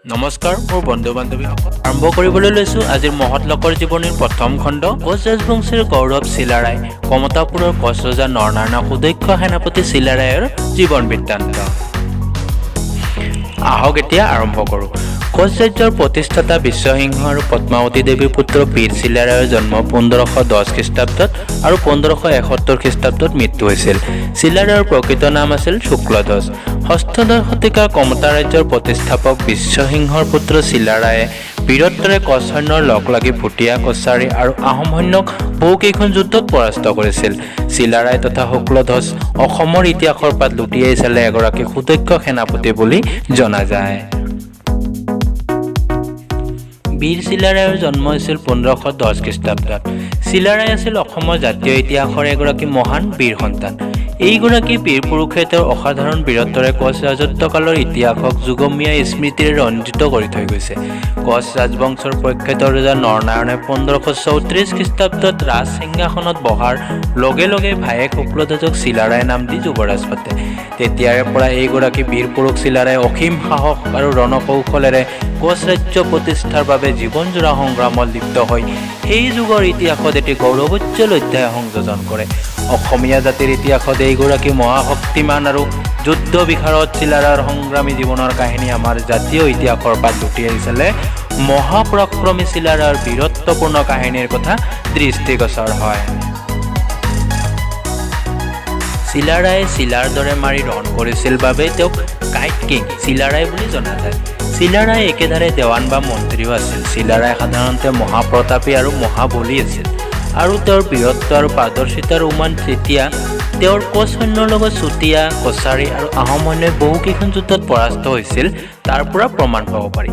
নমস্কাৰ মোৰ বন্ধু বান্ধৱীসকল, আৰম্ভ কৰিবলৈ লৈছোঁ আজিৰ মহৎ লোকৰ জীৱনীৰ প্ৰথম খণ্ড। কোচ ৰাজবংশীৰ গৌৰৱ চিলাৰায়, কমতাপুৰৰ কোচ ৰজা নৰনাৰায়ণৰ সুদক্ষ সেনাপতি চিলাৰায়ৰ জীৱন বৃত্তান্ত। আহক এতিয়া আৰম্ভ কৰোঁ। কোচ ৰাজ্যৰ প্ৰতিষ্ঠাতা বিশ্বসিংহ আৰু পদ্মাৱতী দেৱীৰ পুত্ৰ বীৰ চিলাৰায়ৰ জন্ম 1510 খ্ৰীষ্টাব্দত আৰু 1571 খ্ৰীষ্টাব্দত মৃত্যু হৈছিল। চিলাৰায়ৰ প্ৰকৃত নাম আছিল শুক্লধ্বজ। ষষ্ঠদশ শতিকাৰ কমতা ৰাজ্যৰ প্ৰতিষ্ঠাপক বিশ্বসিংহৰ পুত্ৰ চিলাৰায়ে বীৰত্বৰে কোচ সৈন্যৰ লগ লাগি ভুটীয়া, কছাৰী আৰু আহোম সৈন্যক বহুকেইখন যুদ্ধত পৰাস্ত কৰিছিল। চিলাৰায় তথা শুক্লধ্বজ অসমৰ ইতিহাসৰ পাত লুটিয়াই চালে এগৰাকী সুদক্ষ সেনাপতি বুলি জনা যায়। বীৰ চিলাৰায়ৰ জন্ম হৈছিল 1510 খ্ৰীষ্টাব্দত। চিলাৰায় আছিল অসমৰ জাতীয় ইতিহাসৰ এগৰাকী মহান বীৰ সন্তান। এইগৰাকী বীৰ পুৰুষে তেওঁৰ অসাধাৰণ বীৰত্বৰে কোচ ৰাজত্বকালৰ ইতিহাসক যুগমীয়া স্মৃতিৰে ৰঞ্জিত কৰি থৈ গৈছে। কোচ ৰাজবংশৰ প্ৰখ্যাত ৰজা নৰনাৰায়ণে 1534 খ্ৰীষ্টাব্দত ৰাজ সিংহাসনত বহাৰ লগে লগে ভায়েক শুক্লধ্বজক চিলাৰায় নাম দি যুৱৰাজ পাতে। তেতিয়াৰে পৰা এইগৰাকী বীৰ পুৰুষ চিলাৰায়ে অসীম সাহস আৰু ৰণকৌশলেৰে কোচ ৰাজ্য প্ৰতিষ্ঠাৰ বাবে জীৱনজোৰা সংগ্ৰামত লিপ্ত হৈ সেই যুগৰ ইতিহাসত এটি গৌৰৱোজ্জ্বল অধ্যায় সংযোজন কৰে। অসমীয়া জাতিৰ ইতিহাসত এইগৰাকী মহাশক্তিমান আৰু যুদ্ধ বিশাৰদ চিলাৰায়ৰ সংগ্ৰামী জীৱনৰ কাহিনী আমাৰ জাতীয় ইতিহাসৰ পাত লুটিয়াই চালে মহাপৰাক্ৰমী চিলাৰায়ৰ বীৰত্বপূৰ্ণ কাহিনীৰ কথা দৃষ্টিগোচৰ হয়। চিলাৰায়ে চিলাৰ দৰে মাৰি ৰণ কৰিছিল বাবে তেওঁক কাইট কিং চিলাৰায় বুলি জনা যায়। চিলাৰায় একেধাৰে দেৱান বা মন্ত্ৰীও আছিল। চিলাৰায় সাধাৰণতে মহাপ্ৰতাপী আৰু মহাবলী আছিল আৰু তেওঁৰ বীৰত্ব আৰু পাৰদৰ্শিতাৰ উমান যেতিয়া তেওঁৰ কোচ সৈন্যৰ লগত চুতীয়া, কছাৰী আৰু আহোম সৈন্যই বহুকেইখন যুদ্ধত পৰাস্ত হৈছিল, তাৰ পৰা প্ৰমাণ পাব পাৰি।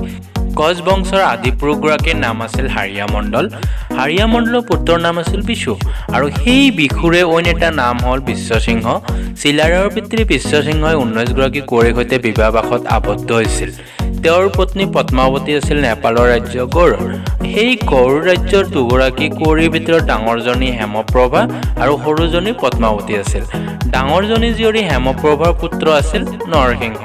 কোচ বংশৰ আদি পুৰুষগৰাকীৰ নাম আছিল হাৰিয়া মণ্ডল। হাৰিয়া মণ্ডলৰ পুত্ৰৰ নাম আছিল বিশু আৰু সেই বিশুৰে অইন এটা নাম হ'ল বিশ্বসিংহ। চিলাৰায়ৰ পিতৃ বিশ্বসিংহই 19 গৰাকী কুঁৱৰীৰ সৈতে বিবাহপাশত আবদ্ধ হৈছিল। তেওঁৰ পত্নী পদ্মাৱতী আছিল নেপালৰ ৰাজ্য গৌড়ৰ। সেই গৌড় ৰাজ্যৰ দুগৰাকী কুঁৱৰীৰ ভিতৰত ডাঙৰজনী হেমপ্ৰভা আৰু সৰুজনী পদ্মাৱতী আছিল। ডাঙৰজনী জীয়ৰী হেমপ্ৰভাৰ পুত্ৰ আছিল নৰসিংহ।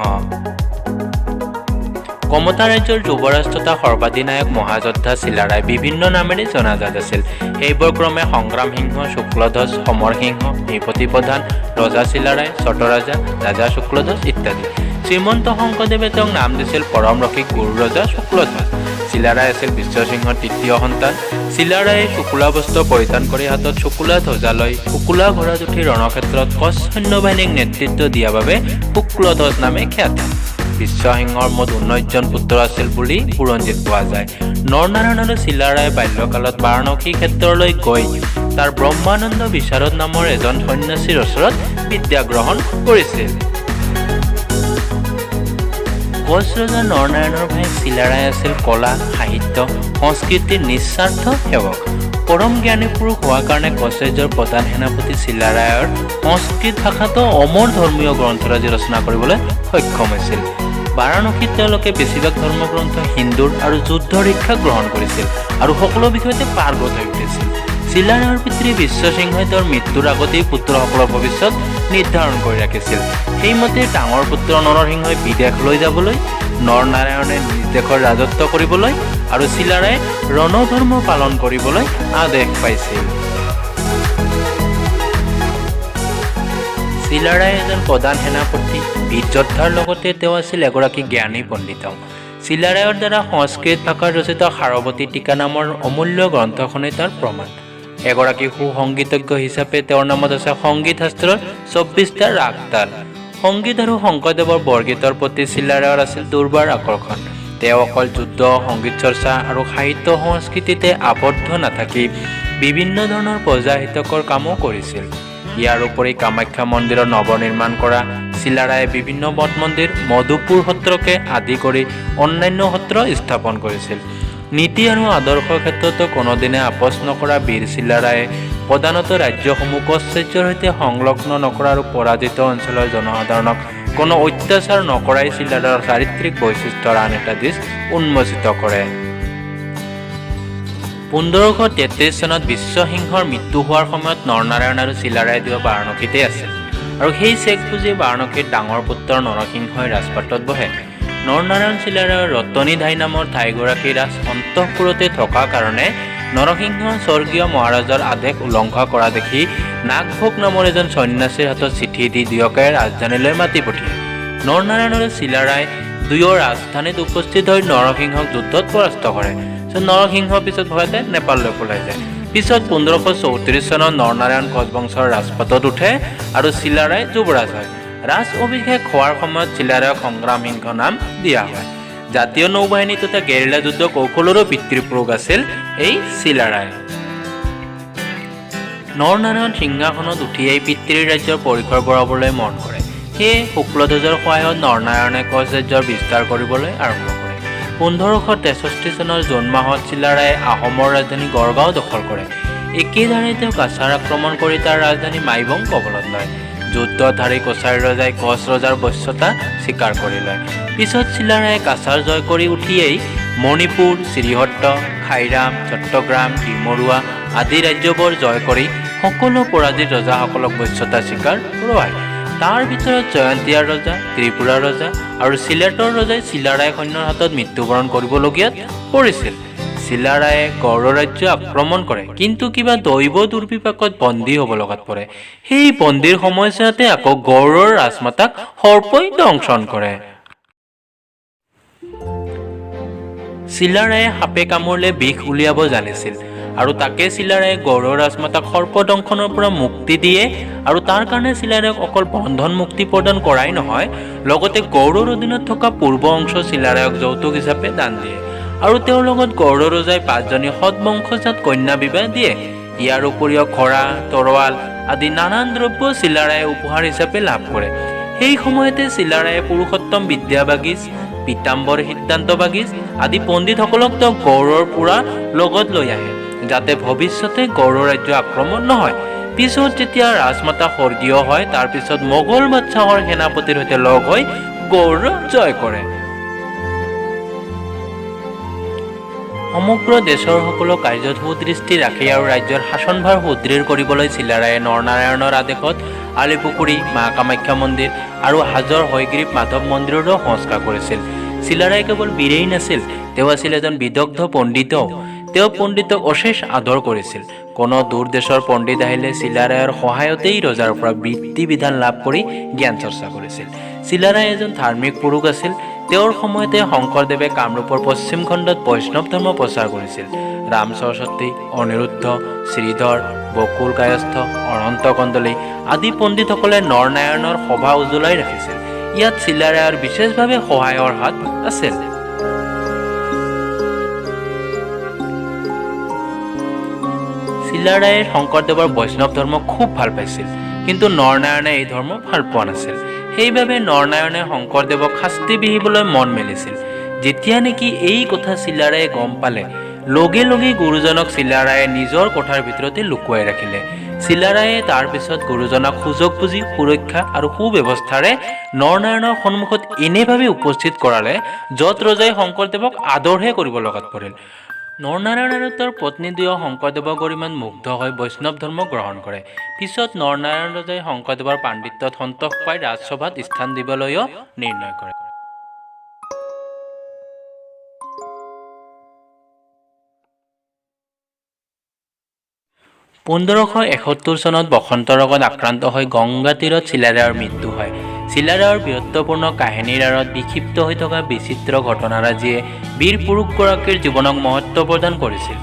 কমতা ৰাজ্যৰ যুৱৰাজ তথা সৰ্বাধিনায়ক মহাযোদ্ধা চিলাৰায় বিভিন্ন নামেৰে জনাজাত আছিল। সেইবোৰ ক্ৰমে সংগ্ৰাম সিংহ, শুক্লধ্বজ, সমৰসিংহ, নৃপতি প্ৰধান, ৰজা চিলাৰায়, চটৰাজা, ৰাজা শুক্লধ্বজ ইত্যাদি। শ্ৰীমন্ত শংকৰদেৱে তেওঁক নাম দিছিল পৰম ৰসিক গুৰু ৰজা শুক্লধ্বজ। চিলাৰায় আছিল বিশ্বসিংহৰ তৃতীয় সন্তান। চিলাৰায়ে শুকুলা বস্ত্ৰ পৰিধান কৰি হাতত শুকুলা ধ্বজা লৈ শুকুলা ঘোঁৰাত উঠি ৰণক্ষেত্ৰত কোচ সৈন্যবাহিনীক নেতৃত্ব দিয়া বাবে শুক্লধ্বজ নামে খ্যাত। বিশ্বসিংহৰ মুঠ 19 জন পুত্ৰ আছিল বুলি বুৰঞ্জীত পোৱা যায়। নৰনাৰায়ণ আৰু চিলাৰায়ে বাল্যকালত বাৰাণসী ক্ষেত্ৰলৈ গৈ তাৰ ব্ৰহ্মানন্দ বিশাৰদ নামৰ এজন সন্যাসীৰ ওচৰত বিদ্যা গ্ৰহণ কৰিছিল। কোচ ৰজা নৰনাৰায়ণৰ ভায়েক চিলাৰায় আছিল কলা, সাহিত্য, সংস্কৃতিৰ নিস্বাৰ্থ সেৱক। পৰম জ্ঞানী পুৰুষ হোৱাৰ কাৰণে কোচ ৰাজ্যৰ প্ৰধান সেনাপতি চিলাৰায়ৰ সংস্কৃত ভাষাতো অমৰ ধৰ্মীয় গ্ৰন্থৰাজি ৰচনা কৰিবলৈ সক্ষম হৈছিল। বাৰাণসীত তেওঁলোকে বেছিভাগ ধৰ্মগ্ৰন্থ, হিন্দুৰ আৰু যুদ্ধৰ শিক্ষা গ্ৰহণ কৰিছিল আৰু সকলো বিষয়তে পাৰ্গত হৈ উঠিছিল। চিলাৰায়ৰ পিতৃ বিশ্বসিংহই তেওঁৰ মৃত্যুৰ আগতেই পুত্ৰসকলৰ ভৱিষ্যত নিৰ্ধাৰণ কৰি ৰাখিছিল। সেইমতে ডাঙৰ পুত্ৰ নৰসিংহই বিদেশলৈ যাবলৈ, নৰনাৰায়ণে নিজ দেশৰ ৰাজত্ব কৰিবলৈ আৰু চিলাৰায়ে ৰণধৰ্ম পালন কৰিবলৈ আদেশ পাইছিল। চিলাৰায় এজন প্ৰধান সেনাপতি, বীৰ যোদ্ধাৰ লগতে তেওঁ আছিল এগৰাকী জ্ঞানী পণ্ডিত। চিলাৰায়ৰ দ্বাৰা সংস্কৃত ভাষাত ৰচিত সাৰৱতী টীকা নামৰ অমূল্য গ্ৰন্থখনেই তাৰ প্ৰমাণ। এগৰাকী সুসংগীতজ্ঞ হিচাপে তেওঁৰ নামত আছে সংগীত শাস্ত্ৰৰ 24টা ৰাগ তাল। সংগীত আৰু শংকৰদেৱৰ বৰগীতৰ প্ৰতি চিলাৰায়ৰ আছিল দুৰ্বাৰ আকৰ্ষণ। তেওঁ অকল যুদ্ধ, সংগীত চৰ্চা আৰু সাহিত্য সংস্কৃতিতে আবদ্ধ নাথাকি বিভিন্ন ধৰণৰ প্ৰজাহিতকৰ কামো কৰিছিল। ইয়াৰ উপৰি কামাখ্যা মন্দিৰৰ নৱনিৰ্মাণ কৰা চিলাৰায়ে বিভিন্ন মঠ মন্দিৰ, মধুপুৰ সত্ৰকে আদি কৰি অন্যান্য সত্ৰ স্থাপন কৰিছিল। নীতি আৰু আদৰ্শৰ ক্ষেত্ৰতো কোনোদিনে আপোচ নকৰা বীৰ চিলাৰায়ে প্ৰধানতঃ ৰাজ্যসমূহ কোচ ৰাজ্যৰ সৈতে সংলগ্ন নকৰা আৰু পৰাজিত অঞ্চলৰ জনসাধাৰণক কোনো অত্যাচাৰ নকৰাই চিলাৰায়ৰ চাৰিত্ৰিক বৈশিষ্ট্যৰ আন এটা দিশ উন্মোচিত কৰে। 1533 চনত বিশ্বসিংহৰ মৃত্যু হোৱাৰ সময়ত নৰনাৰায়ণ আৰু চিলাৰায় দুয়ো বাৰাণসীতেই আছিল আৰু সেই চেগ বুজি বাৰাণসীৰ ডাঙৰ পুত্ৰ নৰসিংহই ৰাজপাটত বহে। নৰনাৰায়ণ চিলাৰায়ৰ ৰতনী ধাই নামৰ ঠাইগৰাকী ৰাজ অন্তঃপুৰতে থকা কাৰণে নৰসিংহ স্বৰ্গীয় মহাৰাজৰ আদেশ উলংঘা কৰা দেখি নাগভোগ নামৰ এজন সন্যাসীৰ হাতত চিঠি দি দুয়োকে ৰাজধানীলৈ মাতি পঠিয়ায়। নৰনাৰায়ণ আৰু চিলাৰায় দুয়ো ৰাজধানীত উপস্থিত হৈ নৰসিংহক যুদ্ধত পৰাস্ত কৰে। নৰসিংহ পিছত ভয়তে নেপাললৈ পলাই যায়। পিছত 1534 চনত নৰনাৰায়ণ কোচ বংশৰ ৰাজপাটত উঠে আৰু চিলাৰায় যুৱৰাজ হয়। ৰাজ অভিষেক হোৱাৰ সময়ত চিলাৰায়ক সংগ্ৰাম সিংহ নাম দিয়া হয়। জাতীয় নৌবাহিনী তথা গেৰিলা যুদ্ধ কৌশলৰো পিতৃপুৰুষ আছিল এই চিলাৰায়। নৰনাৰায়ণ সিংহাসনত উঠিয়েই পিতৃৰ ৰাজ্যৰ পৰিসৰ বঢ়াবলৈ মন কৰে। সেয়ে শুক্লধ্বজৰ সহায়ত নৰনাৰায়ণে কোচ ৰাজ্যৰ বিস্তাৰ কৰিবলৈ আৰম্ভ কৰে। 1563 চনৰ জুন মাহত চিলাৰায়ে আহোমৰ ৰাজধানী গড়গাঁও দখল কৰে। একেধাৰে তেওঁ কাছাৰ আক্ৰমণ কৰি তাৰ ৰাজধানী মাইবং কবলত লয়। যুদ্ধত হাৰি কছাৰী ৰজাই কোচ ৰজাৰ বশ্যতা স্বীকাৰ কৰি লয়। পিছত চিলাৰায়ে কাছাৰ জয় কৰি উঠিয়েই মণিপুৰ, শ্ৰীহট্ট, খাইৰাম, চট্টগ্ৰাম, ডিমৰুৱা আদি ৰাজ্যবোৰ জয় কৰি সকলো পৰাজিত ৰজাসকলক বশ্যতা স্বীকাৰ কৰোৱায়। তাৰ ভিতৰত জয়ন্তীয়াৰ ৰজা, ত্ৰিপুৰাৰ ৰজা আৰু চিলেটৰ ৰজাই চিলাৰায় সৈন্যৰ হাতত মৃত্যুবৰণ কৰিবলগীয়াত পৰিছিল। চিলাৰায়ে গৌড় ৰাজ্য আক্ৰমণ কৰে, কিন্তু কিবা দৈৱ দুৰ্বিপাকত বন্দী হ'ব লগাত পৰে। সেই বন্দীৰ সময়ছোৱাতে আকৌ গৌড়ৰ ৰাজমাতাক সৰ্পই দংশন কৰে। চিলাৰায়ে সাপে কামুৰিলে বিষ উলিয়াব জানিছিল আৰু তাকে চিলাৰায়ে গৌড়ৰ ৰাজমাতাক সৰ্পদংশনৰ পৰা মুক্তি দিয়ে আৰু তাৰ কাৰণে চিলাৰায়ক অকল বন্ধন মুক্তি প্ৰদান কৰাই নহয়, লগতে গৌড়ৰ অধীনত থকা পূৰ্ব অংশ চিলাৰায়ক যৌতুক হিচাপে দান দিয়ে আৰু তেওঁৰ লগত গৌড় ৰজাই 5জনী সৎবংশজাত কন্যা বিবাহ দিয়ে। ইয়াৰ উপৰিও খৰা, তৰোৱাল আদি নানান দ্ৰব্য চিলাৰায়ে উপহাৰ হিচাপে লাভ কৰে। সেই সময়তে চিলাৰায়ে পুৰুষোত্তম বিদ্যাবাগীশ, পীতাম্বৰ সিদ্ধান্ত বাগীশ আদি পণ্ডিতসকলক তেওঁ গৌড়ৰ পৰা লগত লৈ আহে, যাতে ভৱিষ্যতে গৌড় ৰাজ্য আক্ৰমণ নহয়। পিছত যেতিয়া ৰাজমাতা স্বৰ্গীয় হয়, তাৰ পিছত মোগল বাদশ্বাহৰ সেনাপতিৰ সৈতে লগ হৈ গৌড় জয় কৰে। সমগ্ৰ দেশৰ সকলো কাৰ্যত সুদৃষ্টি ৰাখি আৰু ৰাজ্যৰ শাসনভাৰ সুদৃঢ় কৰিবলৈ চিলাৰায়ে নৰনাৰায়ণৰ আদেশত আলিপুখুৰী, মা কামাখ্যা মন্দিৰ আৰু হাজোৰ হয়গ্ৰীৱ মাধৱ মন্দিৰৰো সংস্কাৰ কৰিছিল। চিলাৰায় কেৱল বীৰেই নাছিল, তেওঁ আছিল এজন বিদগ্ধ পণ্ডিতও। তেওঁ পণ্ডিতক অশেষ আদৰ কৰিছিল। কোনো দূৰ দেশৰ পণ্ডিত আহিলে চিলাৰায়ৰ সহায়তেই ৰজাৰ পৰা বৃত্তি বিধান লাভ কৰি জ্ঞান চৰ্চা কৰিছিল। চিলাৰায় এজন ধাৰ্মিক পুৰুষ আছিল। তেওঁৰ সময়তে শংকৰদেৱে কামৰূপৰ পশ্চিম খণ্ডত বৈষ্ণৱ ধৰ্ম প্ৰচাৰ কৰিছিল। ৰাম সৰস্বতী, অনিৰুদ্ধ, শ্ৰীধৰ, বকুল কায়স্থ, অনন্ত কন্দলী আদি পণ্ডিতসকলে নৰনাৰায়ণৰ সভা উজ্বলাই ৰাখিছিল। ইয়াত চিলাৰায়ৰ বিশেষভাৱে সহায়ৰ হাত আছিল। চিলাৰায়ে শংকৰদেৱৰ বৈষ্ণৱ ধৰ্ম খুব ভাল পাইছিল, কিন্তু নৰনাৰায়ণে এই ধৰ্ম ভাল পোৱা নাছিল। সেইবাবে নৰনাৰায়ণে শংকৰদেৱক শাস্তি বিহিবলৈ মন মেলিছিল। যেতিয়া নেকি এই কথা চিলাৰায়ে গম পালে, লগে লগে গুৰুজনক চিলাৰায়ে নিজৰ কোঠাৰ ভিতৰতে লুকুৱাই ৰাখিলে। চিলাৰায়ে তাৰ পিছত গুৰুজনাক সুযোগ বুজি সুৰক্ষা আৰু সুব্যৱস্থাৰে নৰনাৰায়ণৰ সন্মুখত এনেভাৱে উপস্থিত কৰালে, য'ত ৰজাই শংকৰদেৱক আদৰহে কৰিব লগাত পৰিল। নৰনাৰায়ণ আৰু তেওঁৰ পত্নী দুয়ো শংকৰদেৱৰ গৰিমাত মুগ্ধ হৈ বৈষ্ণৱ ধৰ্ম গ্ৰহণ কৰে। পিছত নৰনাৰায়ণ ৰজাই শংকৰদেৱৰ পাণ্ডিত্যত সন্তোষ পাই ৰাজসভাত স্থান দিবলৈও নিৰ্ণয় কৰে। 1571 চনত বসন্ত ৰোগত আক্ৰান্ত হৈ গংগা তীৰত চিলাৰায়ৰ মৃত্যু হয়। চিলাৰায়ৰ বীৰত্বপূৰ্ণ কাহিনীৰ আঁৰত বিক্ষিপ্ত হৈ থকা বিচিত্ৰ ঘটনাৰাজিয়ে বীৰ পুৰুষগৰাকীৰ জীৱনক মহত্ব প্ৰদান কৰিছিল।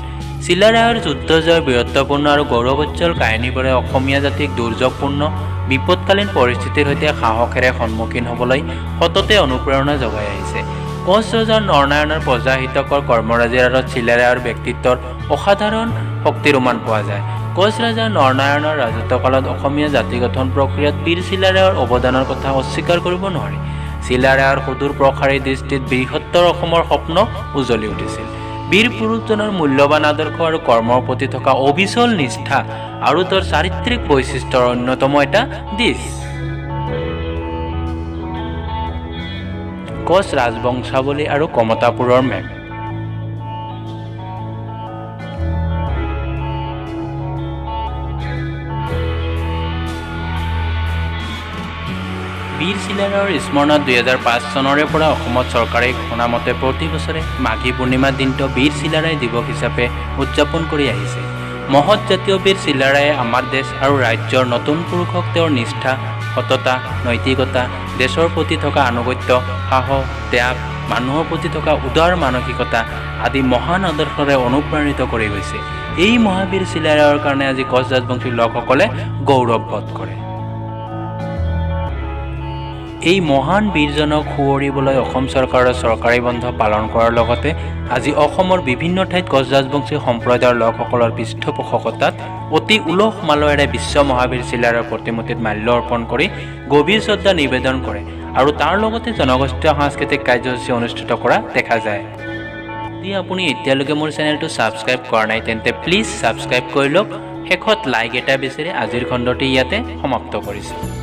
চিলাৰায়ৰ যুদ্ধ জয়ৰ বীৰত্বপূৰ্ণ আৰু গৌৰৱোজ্জ্বল কাহিনীবোৰে অসমীয়া জাতিক দুৰ্যোগপূৰ্ণ বিপদকালীন পৰিস্থিতিৰ সৈতে সাহসেৰে সন্মুখীন হ'বলৈ সততে অনুপ্ৰেৰণা যোগাই আহিছে। কোচ ৰজা নৰনাৰায়ণৰ প্ৰজাহিতকৰ কৰ্মৰাজিৰ আঁৰত চিলাৰায়ৰ ব্যক্তিত্বৰ অসাধাৰণ শক্তিৰ উমান পোৱা যায়। কোচ ৰজা নৰনাৰায়ণৰ ৰাজত্বকালত অসমীয়া জাতি গঠন প্ৰক্ৰিয়াত বীৰ চিলাৰায়ৰ অৱদানৰ কথা অস্বীকাৰ কৰিব নোৱাৰি। চিলাৰায়ৰ সুদূৰ প্ৰসাৰী দৃষ্টিত বৃহত্তৰ অসমৰ স্বপ্ন উজ্বলি উঠিছিল। বীৰ পুৰুষজনৰ মূল্যৱান আদৰ্শ আৰু কৰ্মৰ প্ৰতি থকা অবিচল নিষ্ঠা আৰু তেওঁৰ চাৰিত্ৰিক বৈশিষ্ট্যৰ অন্যতম এটা দিশ। কোচ ৰাজবংশাৱলী আৰু কমতাপুৰৰ মেপ। বীৰ চিলাৰায়ৰ স্মৰণত 2005 চনৰে পৰা অসমত চৰকাৰী ঘোষণা মতে প্ৰতি বছৰে মাঘী পূৰ্ণিমাৰ দিনটো বীৰ চিলাৰায় দিৱস হিচাপে উদযাপন কৰি আহিছে। মহৎ জাতীয় বীৰ চিলাৰায়ে আমাৰ দেশ আৰু ৰাজ্যৰ নতুন পুৰুষক তেওঁৰ নিষ্ঠা, সততা, নৈতিকতা, দেশৰ প্ৰতি থকা আনুগত্য, সাহস, ত্যাগ, মানুহৰ প্ৰতি থকা উদাৰ মানসিকতা আদি মহান আদৰ্শৰে অনুপ্ৰাণিত কৰি গৈছে। এই মহাবীৰ চিলাৰায়ৰ কাৰণে আজি কোচ ৰাজবংশী লোকসকলে গৌৰৱবোধ কৰে। এই মহান বীৰজনক সুঁৱৰিবলৈ অসম চৰকাৰৰ চৰকাৰী বন্ধ পালন কৰাৰ লগতে আজি অসমৰ বিভিন্ন ঠাইত কোচ ৰাজবংশী সম্প্ৰদায়ৰ লোকসকলৰ পৃষ্ঠপোষকতাত অতি উলহ মালহেৰে বিশ্ব মহাবীৰ চিলাৰায়ৰ প্ৰতিমূৰ্তিত মাল্য অৰ্পণ কৰি গভীৰ শ্ৰদ্ধা নিবেদন কৰে আৰু তাৰ লগতে জনগোষ্ঠীয় সাংস্কৃতিক কাৰ্যসূচী অনুষ্ঠিত কৰা দেখা যায়। যদি আপুনি এতিয়ালৈকে মোৰ চেনেলটো ছাবস্ক্ৰাইব কৰা নাই, তেন্তে প্লিজ ছাবস্ক্ৰাইব কৰি লওক। শেষত লাইক এটা বিচাৰি আজিৰ খণ্ডটি ইয়াতে সমাপ্ত কৰিছোঁ।